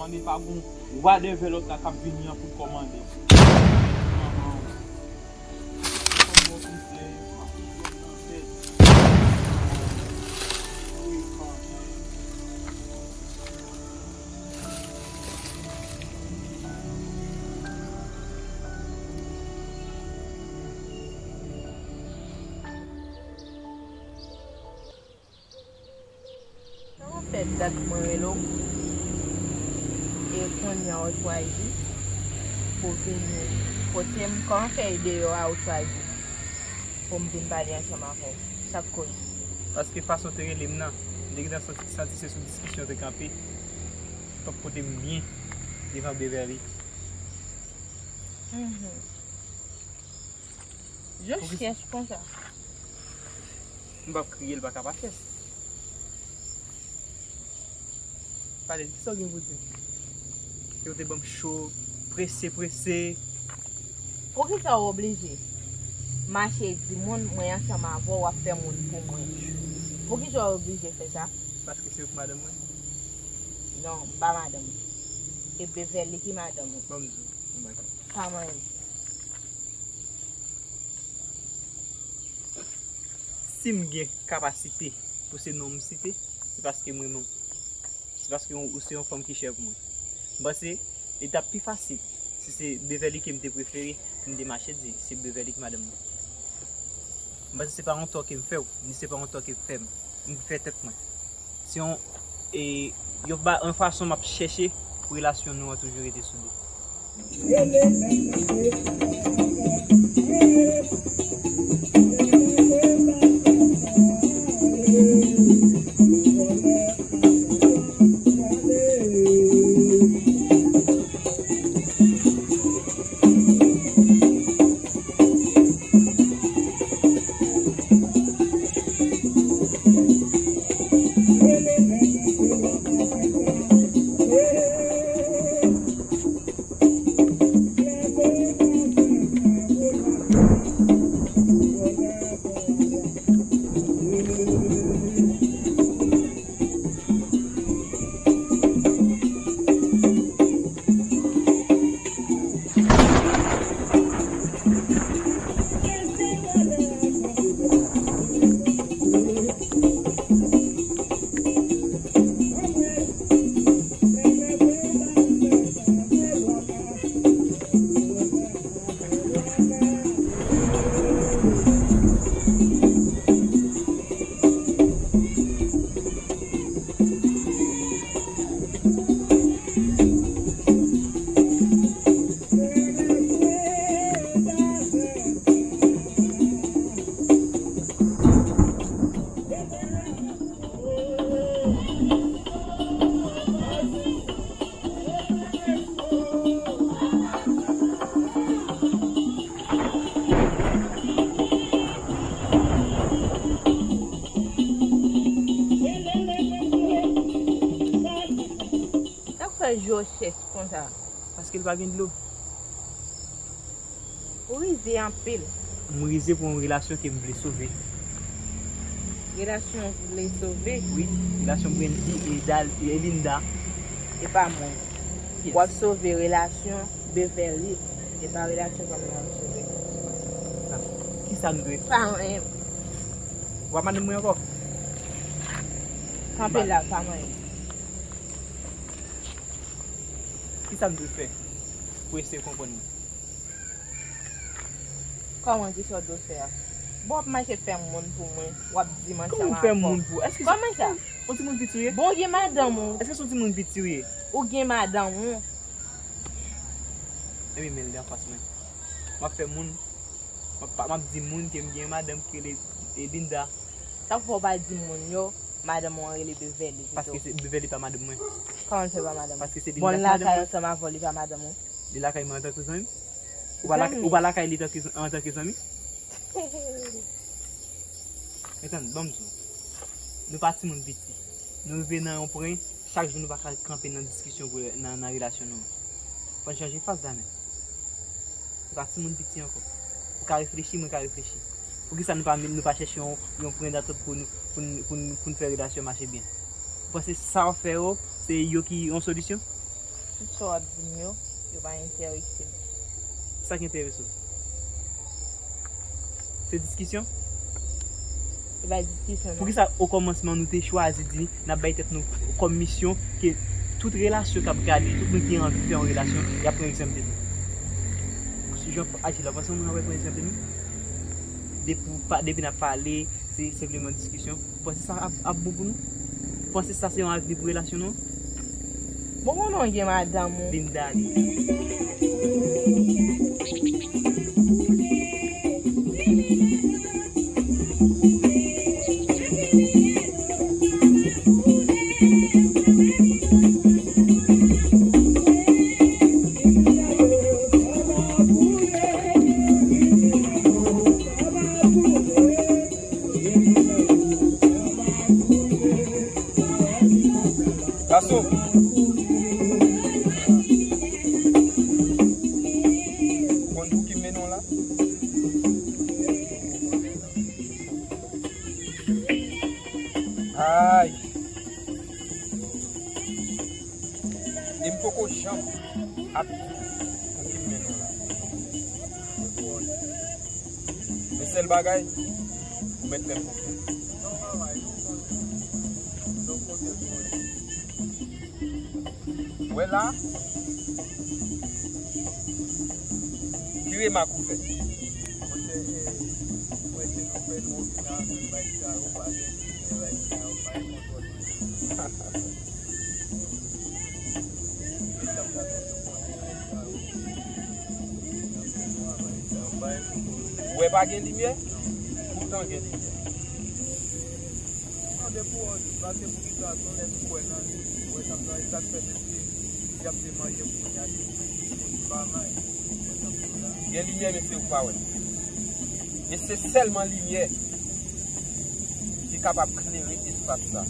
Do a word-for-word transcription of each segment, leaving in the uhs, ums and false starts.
Mande pa gon wa develop la k ap vini an pou l kòmande. Manman w. Kòm bon kouzè, m ap fout yon nan tèt. Wi, kanmenm. Kòman fè dat mwen rele w, e kounye a w chwazi pou w vin kote m? Kòman fè e deyò a w chwazi pou m vin pale ansanm avè w? Sa k koz? Paske fason w te rele m nan, m te gentan santi, santi se sou diskisyon w te kanpe. Ou t ap pote m byen devan Beverly. Mhm. Jòs chèch konsa. M p ap kriye, l pa ka pa chèch. Pale, kisa w gen pou di m? Yo te ban m cho, prese, prese. Poukisa w oblije mache di moun mwen ansanm avè w, w ap fè moun pou mwen? Poukisa w oblije fè sa? Paske se ou ki madanm mwen? Non, m pa madanm ou. E Beverly ki madanm ou. Ban m di w, m pa ka. Pa manyen m. Si m gen kapasite pou se non m site, se paske m renmen w. Se paske ou, ou se yon fanm ki chè pou mwen. M panse li t ap pi fasil si se Beverly ke m te prefere, pou m te mache di se Beverly ki madanm mwen. M panse se pa yon tò ke m fè w, ni se pa yon tò ke fè m, m fè tèt mwen. Se yon, e, yon ba-, yon fason m ap chèche pou relasyon nou an toujou rete soude. Sa k fè je w chèch konsa? Paske l pa gen dlo. Ou rize anpil. M rize pou yon relasyon ke m vle sove. Relasyon w vle sove? Wi, relasyon Brandy e Dal-, e Linda. E pa mwen. Yes. W ap sove relasyon Beverly. E pa relasyon fanm nan w ap sove. Ah, kisa m dwe fè? Pa anyen. W ap mande mwen ankò? Kanpe la, pa manyen. Kisa m dwe fè pou eseye konprann mwen? Kòman, kisa w dwe fè a? Bon, w ap mache fè moun pou mwen, w ap di m ansanm avè w. Kòman w fè moun pou? Èske se, kòman sa? Yon timoun piti w ye? Bon, w gen madanm ou. Èske se yon timoun piti w ye? Ou gen madanm ou. Ebyen, men l de anfas mwen. M ap fè moun, m ap, m ap di moun ke m gen madanm ki rele, e, Linda. Sa k fè w pa di moun yo, madanm ou an rele Beverly pito? Paske se, Beverly pa madanm mwen. Kòman l fè pa madanm ou? Paske se Linda ki madanm mwen. Bon, l lakay ansanm avè w, li pa madanm ou? Li lakay mwen antanke zanmi m? Ou pa lak-, ou pa lakay li tanke, antanke zanmi? Men tann, ban m di w. Nou pa timoun piti. Nou rive nan yon pwen, chak jou nou pa ka kanpe nan diskisyon pou, nan, nan relasyon nou an. Fò n chanje faz la menm. Nou pa timoun piti ankò. Ou ka reflechi, mwen ka reflechi. Poukisa nou pa, nou pa chèche yon, yon pwen dantant pou nou, pou n, pou n, pou n fè relasyon mache byen? Ou panse sa w ap fè yo, se yo ki yon solisyon? Tout sa w ap di m yo, yo pa enterese m. Sa k enterese w? Se diskisyon? Se pa diskisyon, non. Poukisa, okòmansman, nou te chwazi di n ap bay tèt nou kòm misyon ke tout relasyon k ap gade, tout moun ki anvi fè yon relasyon, y ap pran egzanp de nou? Sou jan w ap aji la, w panse yon moun ap pran egzanp de nou? Depi w pa, depi n ap pale, se senpleman diskisyon. Ou panse sa ap, ap bon pou nou? Ou panse sa se yon avni pou relasyon nou? Bon, bon, non, gen madanm ou. Linda li. Gason. Konn pou ki mennen w la? Ay. E m poko janm ap di pou ki m mennen w la. Men sèl bagay, ou mèt fè m konfyans. Wè la, ki remak ou fè? Ou wè pa gen limyè? Poutan gen limyè. Non, depi w wè, se paske poukisa, se yon lè tou kwè nan li, ou wè sa m di, sa k fè menm si y ap demande pou kounye a, se pou pa may. Gen limyè, men se ou k pa wè. E se sèlman limyè ki kapab klere espas sa.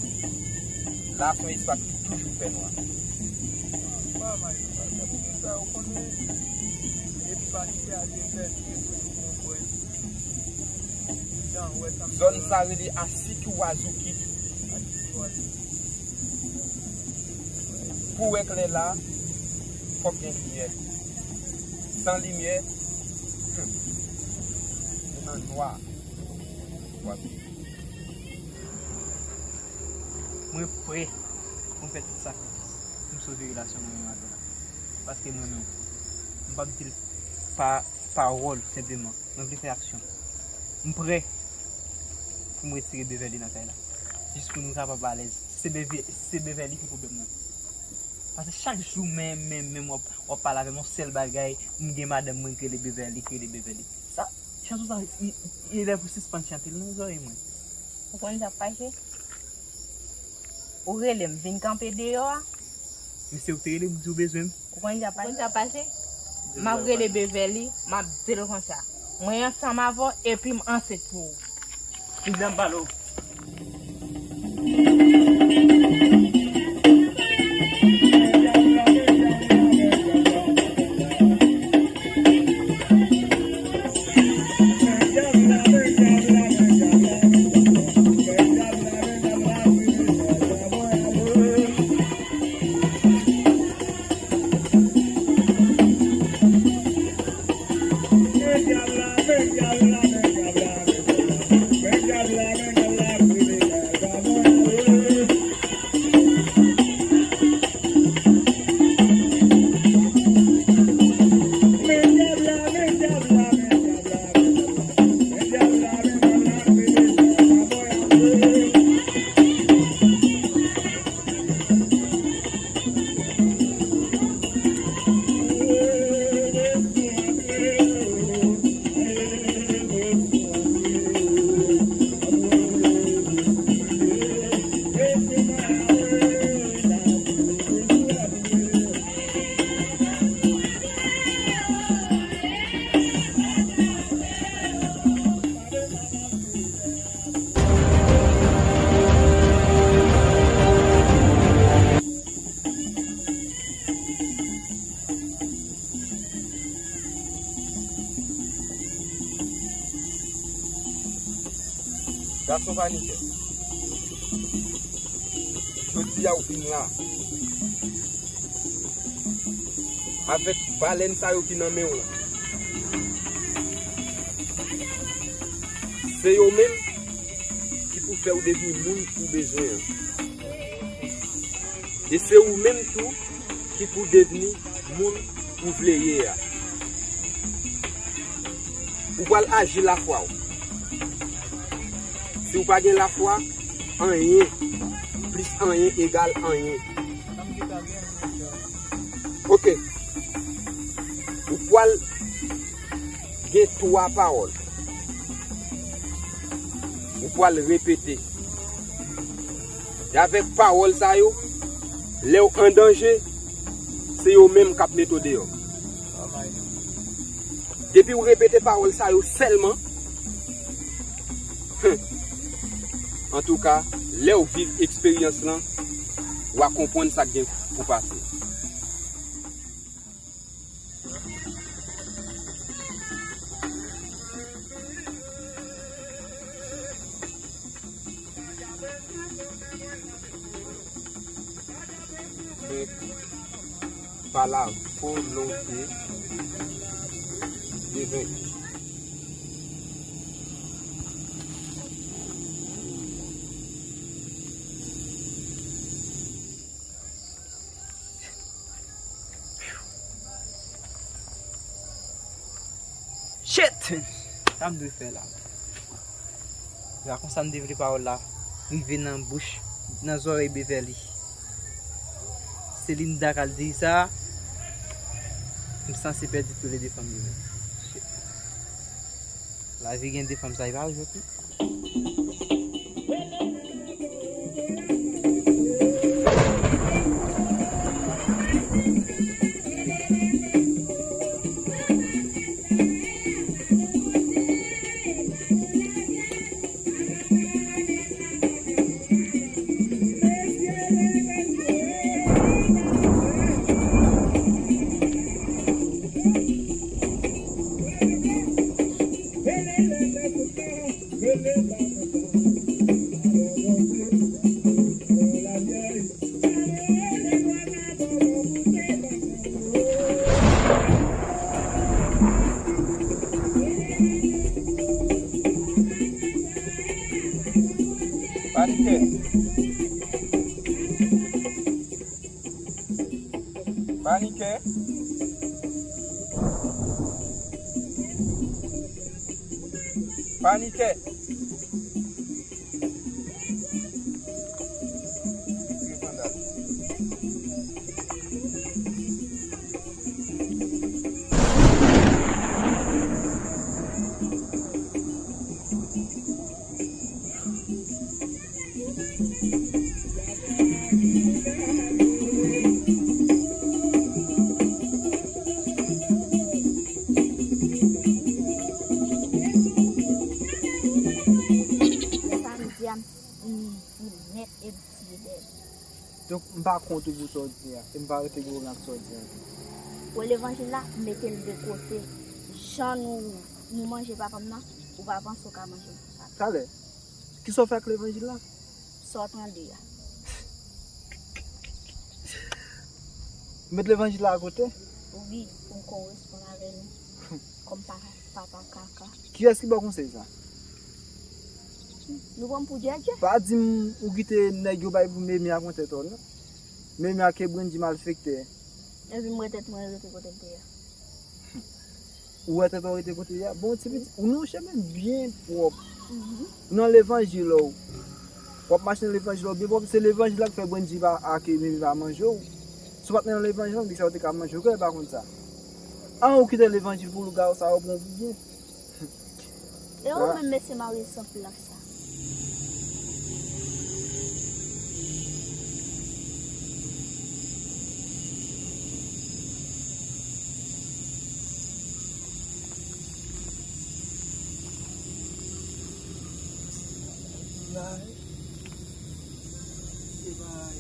La, se yon espas ki toujou fè nwa. Pa may, pa fè poukisa, ou konnen, epi pa ni fè a te fè, li te toujou konprann. Jan, ou wè sa m di la. Zòn sa rele Asik Wazuki. Pou wè klè la, fòk gen limyè. San limyè, hmm, ou nan nwa. W ap viv. Mwen prè pou m fè tout sakrifis pou m sove relasyon mwen menm avè w la. Paske mwen menm, m p ap di l pa pawòl senpleman. Mwen vle fè aksyon. M prè pou m retire Beverly nan kay la. Jis pou nou kapab alèz. Se Beve-, se Beverly ki pwoblèm nan. Paske chak jou menm, menm, menm w ap, w ap pale avè m, yon sèl bagay, m gen madanm mwen ki rele Beverly, ki rele Beverly. Sa, chanson sa, i, i lè pou sispann chante l nan zòrèy mwen. Ou konn sa k pase? Ou rele m vin kanpe deyò a. Men se ou ki te rele m, di w bezwen m. Ou konn sa k pase? Ou konn sa k pase? M ap rele Beverly, m ap di l konsa. Mwen ansanm avè w epi m ansent pou ou. Kidnap balo. Gason panikè. Jodi a ou vin la. avèk balèn sa yo ki nan men w lan. Se yo menm ki pou fè w devni moun ou bezwen an. E se ou menm tou ki pou devni moun ou vle ye a. Ou pral aji lafwa w. Si w pa gen lafwa, anyen plis anyen egal anyen. Ok. Ou pral gen twa pawòl. Ou pral repete. E avèk pawòl sa yo, lè w an danje, se yo menm k ap mete w deyò. Depi w repete pawòl sa yo sèlman, antouka, lè w viv eksperyans lan, w a konprann sa k gen pou pase. Venki pa la volonte de venki. Shit! Sa m dwe fè la? Se pa konsa m te vle pawòl la rive nan bouch, nan zòrèy Beverly. Se Linda k al di sa, m sanse pèdi toulede fanm yo menm. Shit. Lavi gen de fanm sa, e pa jwèt non. Panikè. Panikè. Panikè. Lè sa rive a, m, m, m nèt e m tire dèyè. Donk, m pa kont ou pou sa w di a, e m pa rete gwo nan sa w di a. Wè levanjil la, m mete l de kote. Jan nou, nou manje papa m nan, ou pa panse w ka manje l konsa. Talè, kisa w fè ak levanjil la? Sa w tande a. Ou met levanjil la akote? Wi, pou m konresponn avè nou. Kòm pa, papa kaka. Kiyès ki ba w konsèy sa? Nou pran m pou djèdjè? Pa di m ou kite nèg yo bay pou Memi ak yon tèt ò non. Memi ak Ebrendi malfektè. Epi m wè tèt mwen rete kote l te ye a. Ou wè tèt ou rete kote l ye a? Bon, ti pitit, ou nan yon chemen byen pwòp. Mhm. Ou nan levanjil ou. W ap mache nan levanjil ou byen pwòp. Se levanjil la k fè Brendi pa, ak Mimi pa manje w. Si w pa t nan levanjil la, depi sa yo te ka manje w, kè pa konn sa. An, ou kite levanjil pou lougawou sa yo pran w pou byen. E ou menm mesye mare san plas sa. Live. Se bay.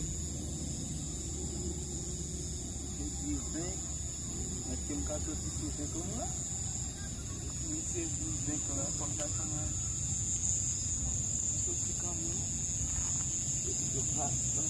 Jodi ven. Èske m ka soti sou ven tou la? Misye di ven la, fò m ta kanmenm soti kanmenm. Epi yo pa sa.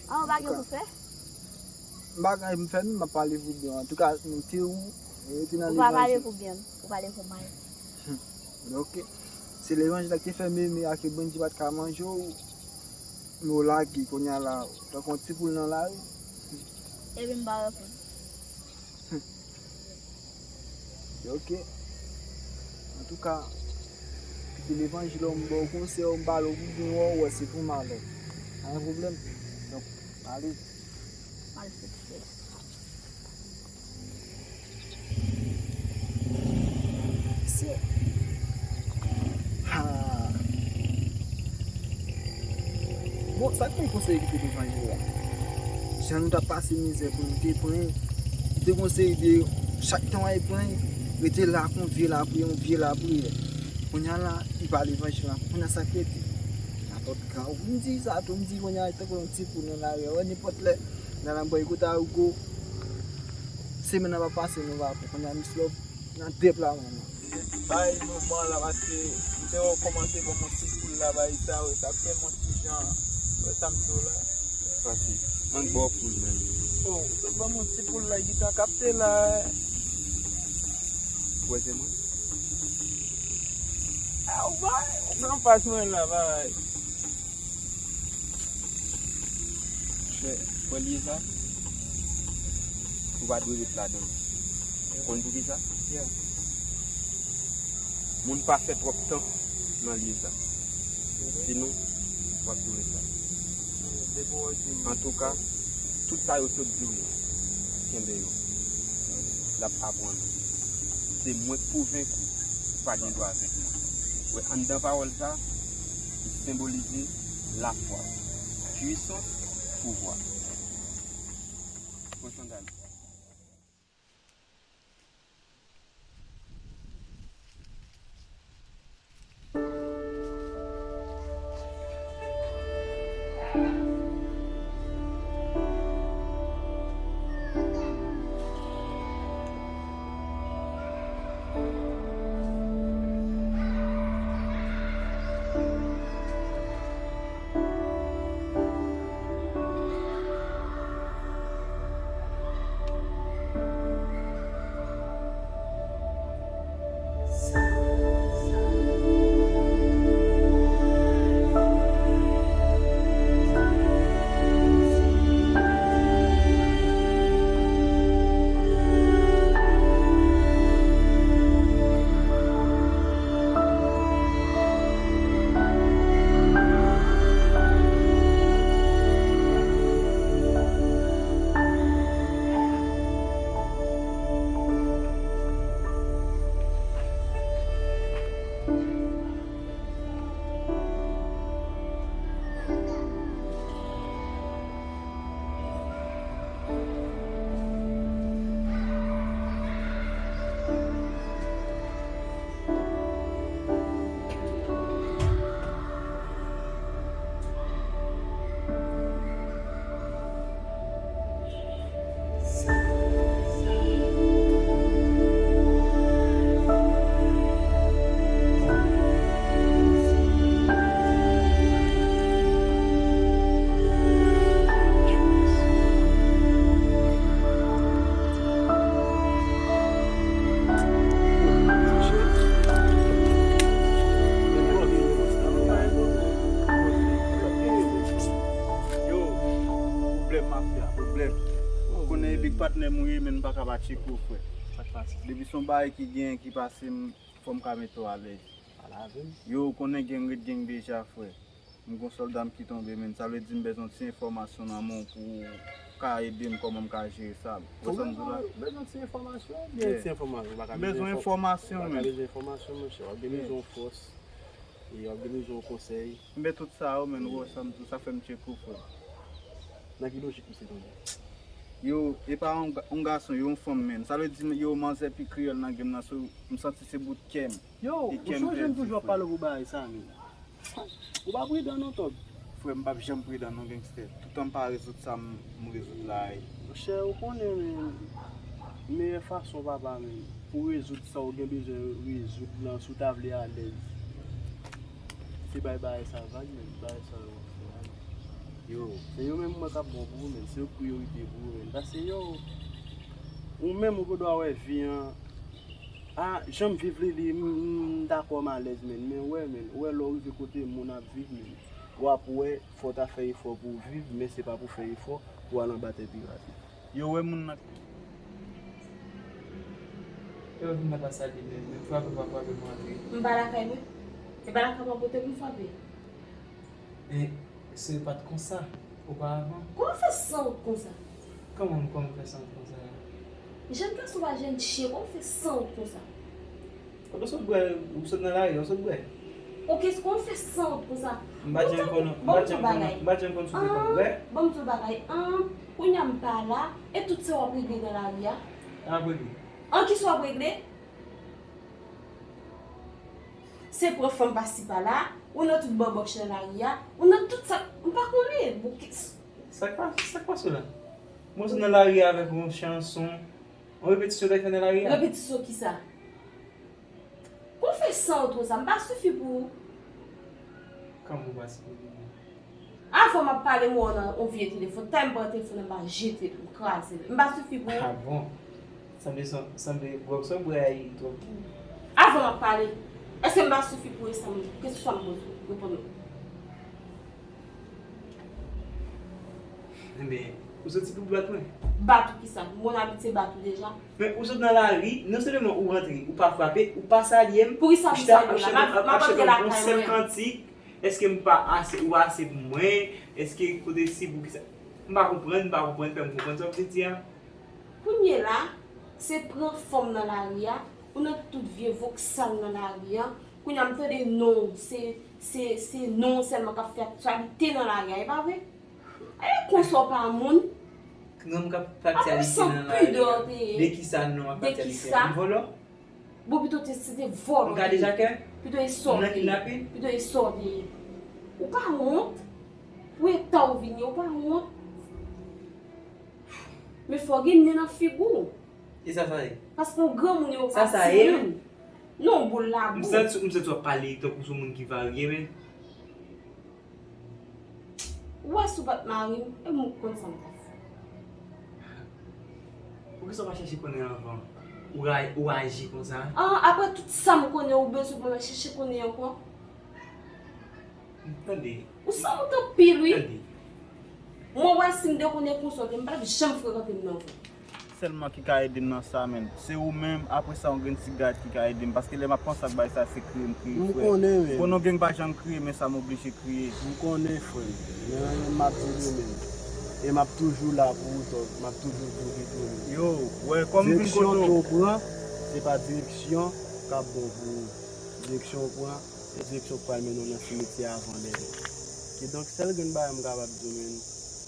An, ou pa gen pou fè? M pa gen m fè, m ap pale pou byen. Antouka, m te ou, rete nan levanjil. Ou pa pale pou byen, ou pale pou mal. Ok. Se levanjil la ki te fè meme a ke bandi pa t ka manje w, men w lage kounye a la, tankou yon ti poul nan lari. Epi m pa reponn. Ok. Antouka, kite levanjil la, m ba w konsèy, m pale w pou byen, w wè se pou malè. Pa gen pwoblèm. Donk, ale. Mal fouti. Mesye. Ha. Bon, sa k te konseye ki te devan yo a? Jan nou t ap pase mizè pou nou te pran, li te konseye de chak tan w al pran, rete la pou yon vye lapriyè, yon vye lapriyè. Kounye a la, li pa levanjil ankò. Kounye a sa k rete? Rapòt gran. M di sa tou, m di kounye a, tankou yon ti poul nan lari a, wè nenpòt lè, nan lanbòy kote a ou go, semèn nan pa pase, nou va pran. Kounye a, Miss Love, nan dèp la, manman. Bay moman la, paske m te wè w kòmanse ban m yon ti poul la, bay sa, wè, sa fè m yon ti jan, wè sa m di w la. Pase, ann ba w poul, menm. Oh, w te ban m yon ti poul la, ki t ap kapte la. Ou wè se mwen? Ah, ou bay, ou pran pas mwen la, bay. Chè, wè lye sa? Ou pa dwe ret ladan l. Ou konn poukisa? Yeah. Moun pa fè twòp tan nan lye sa. Sinon, w ap tou ret la. Antouka, tout sa yo sot di w yo, kenbe yo. L ap aprann ou. Se mwen k pou venk ou, ou pa gen dwa venk mwen. Wè, anndan pawòl sa, li senbolize lafwa, pwisans, pouvwa. Pran sandal. Yo, pwoblèm mafya, pwoblèm. Ou konnen e big patnè m ou ye, men m pa ka pa tcheke w, frè. Sa k pase? Depi se yon bagay ki gen, ki pase m, fò m ka mete w alèz. Pale avè m. Yo, ou konnen gang ret gang deja, frè. M gon sòlda m ki tonbe, men sa vle di m bezwen ti enfòmasyon nan men w pou w ka ede m kòman m ka jere sa. Ou wè sa m di w la? Ou bezwen ti enfòmasyon? Byen ti enfòmasyon. Ou pa ka bezwen enfòmasyon, men. Ou pa ka bezwen enfòmasyon, monchè. W ap gen bezwen yon fòs. E w ap gen bezwen yon konsèy. Men tout sa yo, men, ou wè sa m di w, sa fè m tcheke w, frè. Nan ki lojik misye tonbe? Yo, e pa yon ga-, yon gason, yo, yon fanm, men. Sa vle di, yo, manzè pi kreyòl nan game nan, so, m santi se bout kè m. Yo, ou sonje m toujou ap pale w pou bagay sa, men. Ou pa pridan non, Tòg. Frè, m p ap janm pridan non, gangstè. Toutan m pa rezoud sa m, m rezoud la a. Monchè, ou konnen, men, meyè fason, papa, men, pou rezoud sa ou gen bezwen rezoud lan, si w ta vle alèz. Bay bagay sa vag, men bagay sa yo fè a, men. Yo, se yo menm mwen k ap bon pou ou, men. Se yo k priyorite pou ou, men. Paske yo, ou menm ou gendwa wè vi an, a, jan m viv li, li, m, m dakò m alèz, men. Men wè, men, ou wè lè w rive kote moun ap viv, men. W ap wè, fò w ta fè efò pou w viv, men se pa pou fè efò pou w al anba tè pirat. Yo wè moun nan. Yo vin nan pa salye, men, men frape pa frape m rantre. M pa lakay mwen. E pa lakay mwen pote pou m frape. Men se pa t konsa oparavan. Kòman w fè sanwont konsa? Kòman, kòman m fè sanwont konsa? Jèn gason pa jèn chen, kòman w fè sanwont konsa? Ou sot bwè, ou sot nan lari, ou sot bwè. Ok, kòman w fè sanwont konsa? M pa janm konn, m pa janm konn, m pa janm konn sou defann bwè. Ban m di w bagay. An, kounye a m pa la, e tout sa w ap regle nan lari a? An, regle. An, kisa w ap regle? Se pran fanm pasi pala, ou nan tout banbòch nan lari a, ou nan tout sa, m pa konnen. Bon, ki- Sa k pa, sa k pase w la? Mwen sot nan lari a avèk yon chanson, yon repetisyon w t al fè nan lari a. Repetisyon kisa? Pou fè sanwont konsa, m pa sifi pou ou. Kòman w pa sifi pou mwen? Avan m ap pale, m wè w nan yon vye telefòn. Tan m pran telefòn nan, m pa jete l, m kraze l. M pa sifi pou ou. Ah bon? Sanble, sanble gwòg sa w bwè a twòp. Avan m ap pale. Èske m pa sifi pou ou? E sa m, kesyon sa m poze w, reponn mwen. Enben, ou soti pou bat mwen? Bat ou kisa? Mon abitye bat ou deja. Men ou sot nan lari, non sèlman ou rantre, ou pa frape, ou pa salye m. Poukisa pou salye m la? M ap, m ap antre lakay mwen. Yon sèl kantik, èske m pa ase, ou ase pou mwen? Èske kote si pou kisa? M pa konprann, m pa konprann, fè m konprann sa w vle di a. Kounye la, se pran fanm nan lari a, ou nan tout vye voksal nan lari a. Kounye a, m tande non w, se, se, se non w sèlman k ap fè aktyalite nan lari a, e pa vre? E konsa w pa moun. Non m k ap fè aktyalite nan lari a. De kisa non ap fè aktyalite? M vòlò? Bon, pito te, se te vòlò. M kadejakè? Pito e sòti. M nan kidnapin? Pito e sòti. Ou pa wont? Pou eta w vini, ou pa wont? Men fò w gen nen nan figi w. E sa sa ye? Paske yon granmoun yo pa timoun. Sa sa ye? Non, boul labou. M santi, m santi w ap pale tankou se yon moun ki varye, men. Ou wè si w pa t mari m, e m konn sa m t ap fè. Poukisa w pa chèche konnen anvan ou, ou aji konsa? An, apre tout sa m konnen, ou bezwen pou mwen chèche konnen ankò? Tande. Ou sanwont anpil, wi. Tande. Mwen wè si m te konnen konsa, m pa t ap janm frekante m nan vre. Sèlman ki ka ede m nan sa, menn. Se ou menm, apre sa, yon grenn ti gad ki ka ede m. Paske lè m ap panse ak bagay sa, se kriye m kriye, frè. M konnen, menn. Konnen yon grenn pa janm kriye, men sa m oblije kriye. M konnen, frè m. Men anyen m ap di li menm. E m ap toujou la pou ou, Tòg. M ap toujou di w retounen. Yo, wè, kòm m vin kote w. Direksyon ke w pran, se pa direksyon k ap bon pou ou. Direksyon w pran, e direksyon k pral mennen w nan simityè avan lè. Kidonk, sèl grenn bagay m kapab di w, menn,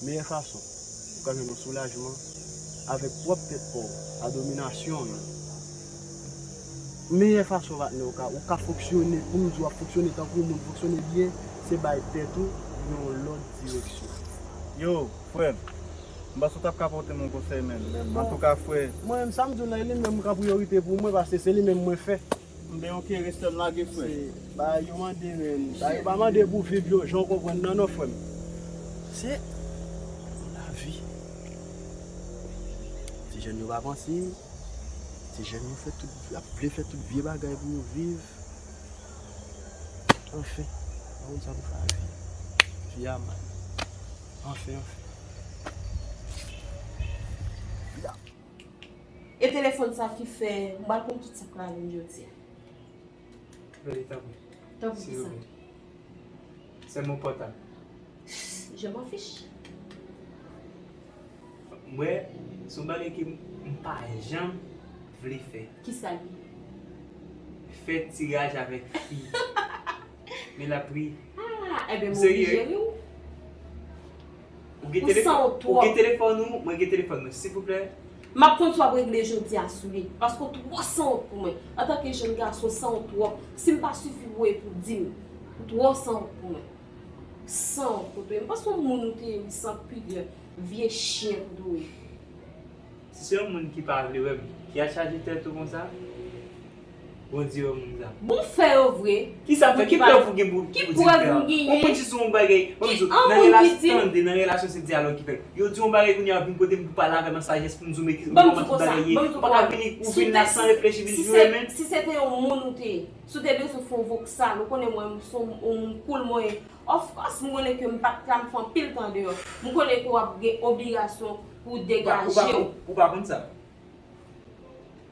meyè fason ou ka jwenn yon soulajman avèk pwòp tèt pa w, pa dominasyon w, non. Meyè fason, patnè, ou ka, ou ka fonksyone, pou m di w ap fonksyone tankou yon moun fonksyone byen, se bay tèt ou yon lòt direksyon. Yo, frè m, m panse w t ap ka pote m yon konsèy, menn. Antouka, frè. Mwen menm, sa m di w la, e li menm k an priyorite pou mwen, paske se li menm mwen fè. Enben, ok, respè m lage, frè. Se bagay yo mande, menn. Bagay yo pa mande pou viv yo, jan w konprann nan, non, frè m. Se yon lavi. Ti jèn yo pa panse, ti jèn yo fè tout, y ap vle fè tout vye bagay pou yo viv. Anfen, pa konn sa pou fè ak vi. Vi a mal. Anfen, anfen. Vi a E telefòn sa ki fè m pral konn tout sa k lage m jodi a. Vle tanpri. Tanpri kisa? Silvouplè. C'est mon portable. Je m'en fiche. Mwen, se yon bagay ke m pa janm vle fè. Kisa l ye? Fè tiraj avèk fi. Men l ap ri. Ah, enben, m oblije ri wi. Ou gen telefòn ou, mwen gen telefòn mwen, silvouplè. M ap konn sa w ap regle jodi a sou li, paske w twò sanwont pou mwen. Antanke jèn gason, w sanwont twòp. Si m pa sifi pou w, e pou di m, ou twò sanwont pou mwen. Sanwont kote w ye? M panse w moun ou te ye wi, san pidè, vye chyen kote w ye. Si se yon moun ki pa vle wè m, ki al chaje tèt ou konsa, Bondye wè moun sa. Bon, fè yo vre. Ki sa fè? Ki prèv ou gen pou Ki pou di prèv la? Ou genyen? Yon moun jis yon bagay. Mwen Ki di an nan moun ki relasyon, di tande, nan relasyon se dyalòg ki fèt. Yo di yon bagay kounye a vin kote m pou pale avè m an sajès pou m di w men ki Ban m di w konsa, ban m di w pa ka vini ou vin la san reflechi vin jwe men. Si se te yon moun ou te ye, si w te bezwen fè yon voksal, ou konnen mwen m se yon moun koul mwen ye. Of course, m konnen ke m pa t ka m fè anpil tan deyò. M konnen ke w ap gen obligasyon pou w Ou pa- ou pa- degaje w. Ou pa konn sa.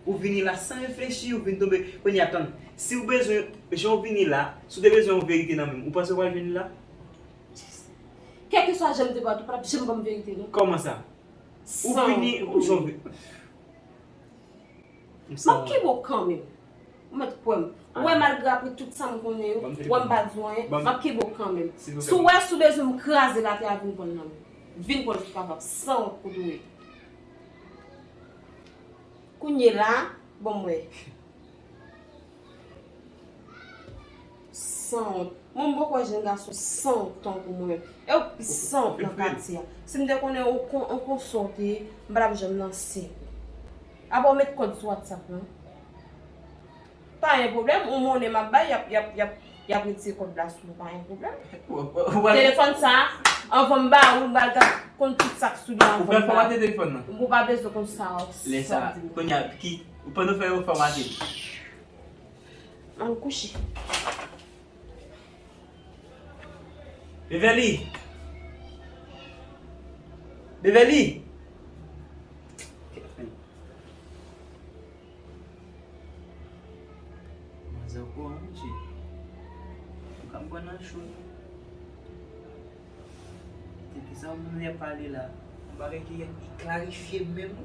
Ou vini la san reflechi, ou vin tonbe. Kounye a tann. Si ou bezwen, jan ou vini la, si ou te bezwen yon verite nan men m, ou panse ou pral jwenn li la? Kèlkeswa jan m te bat ou, pa t ap janm ban m verite non. Kòman sa? Ou San vini, ou jan ou vini. M ap kenbe w kanmenm. Ou mèt kwè m. Ou wè malgre apre tout sa m konnen yo, Ban m wè m telefòn. pa di w anyen, Ban m- m ap kenbe w kanmenm. Silvouplè. Si w wè si w bezwen m kraze latè a vin pran l nan men m. Vin pran l si w kapab, san wont kote w ye. Kounye la, ban m wè. San wont. Mwen m poko wè jèn gason san wont tankou mwen. E w pi san wont nan katye a. Si m te konnen ou kon- ou konsa w te ye, m pa t ap janm nan senk ou. Apa w met kòd sou WhatsApp lan? Pa gen pwoblèm, ou monnen m ap bay, y ap, y ap, y ap, y ap retire kòd la sou ou, pa gen pwoblèm. Telefòn sa, anvan m ba ou l, m pral gad konn tout sa k sou li Ou anvan pral m ba fòmate telefòn nan? Ou pa bezwen konn sa. Lè sa, kounye a, ki, ou pandan fè yo fòmate. Al kouche. Beverly! Beverly! Manzè ou kouran, wi, ti. Ou ka pran nan cho. Te ki sa moun ap pale la? Yon bagay ki, ki klarifye menm.